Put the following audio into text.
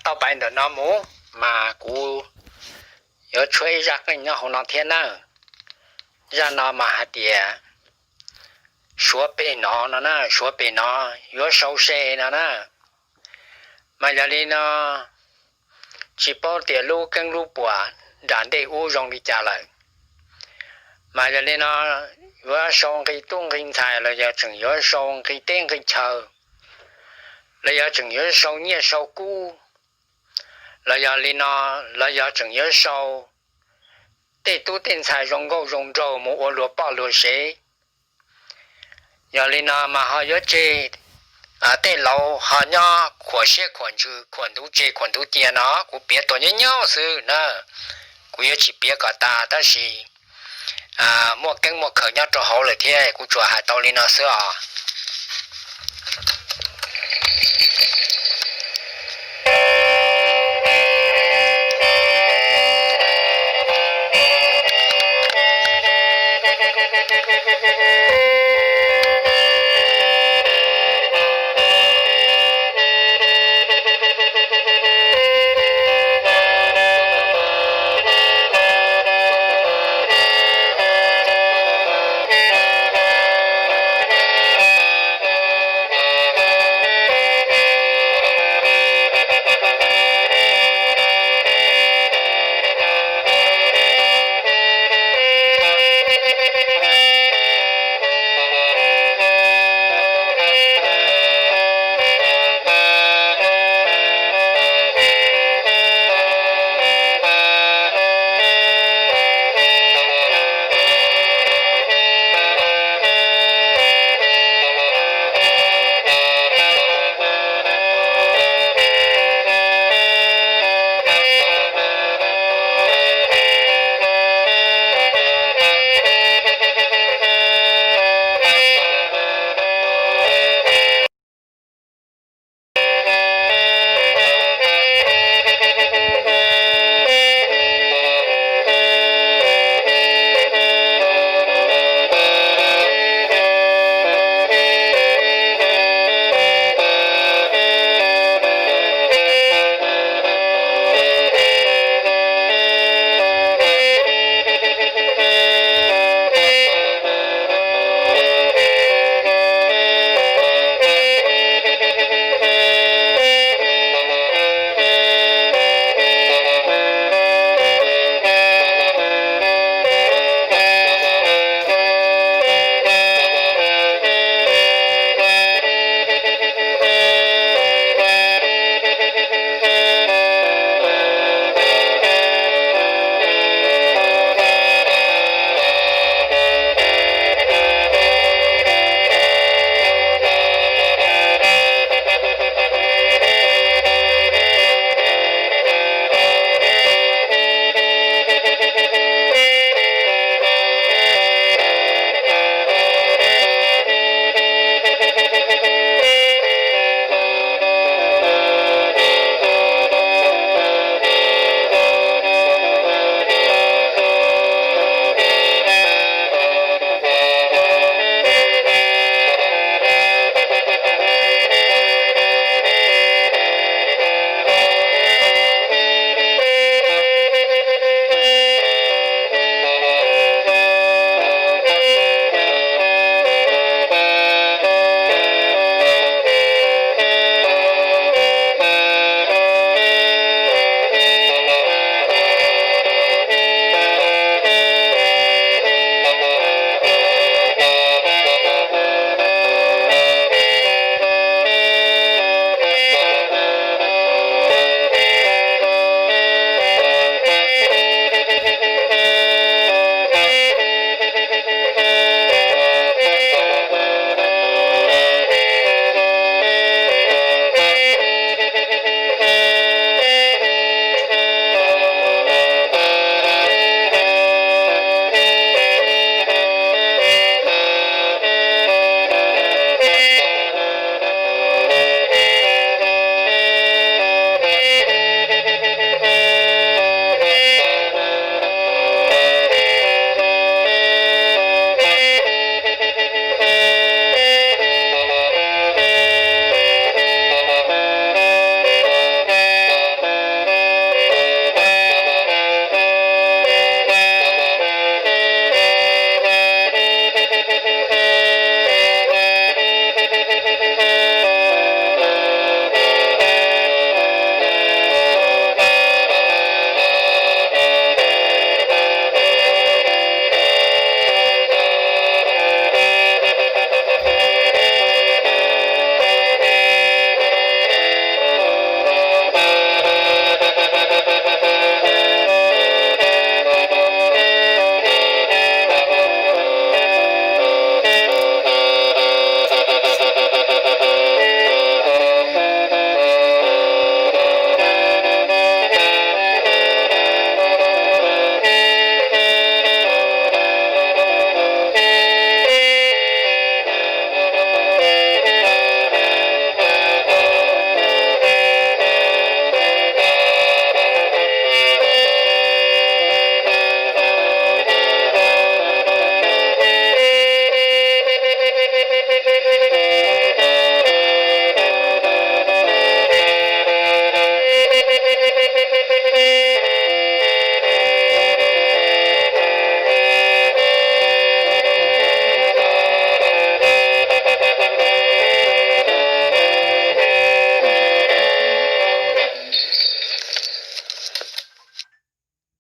Tau pais ntawm no mus mas kuv yuav tshuab ib zaj qeej nyob hauv no thiab nawb. Zaj no mas hais tias Suav pem no no na, Suav pem no yuav sau se no na. Mas yog li no, tsis paub tias lub keeb lub puas nram ntej ub zoo li cas lawm. Mas yog li no, yuav sau nqi tub nqi ntxhais los yog tseem yuav sau nqi teb nqi chaw, los yog tseem yuav sau nyiaj sau kub, los yog li no, los yog tseem yuav sau tej tub tej ntxhais zoo nkauj zoo nraug mus ua luag poj luag sev. Yog li no mas ho yuav tseg tej laus ho nyob khuam siab khuam ntsws khuam ntuv tseg khuam ntuv cia no, kuv piav tuaj nyob nyob xwb na. Kuv yuav tsis piav kom tas tab sis muaj keeb muaj khaws nyob rau hauv lawm thiab, kuv tsuas hais tau li no xwb os.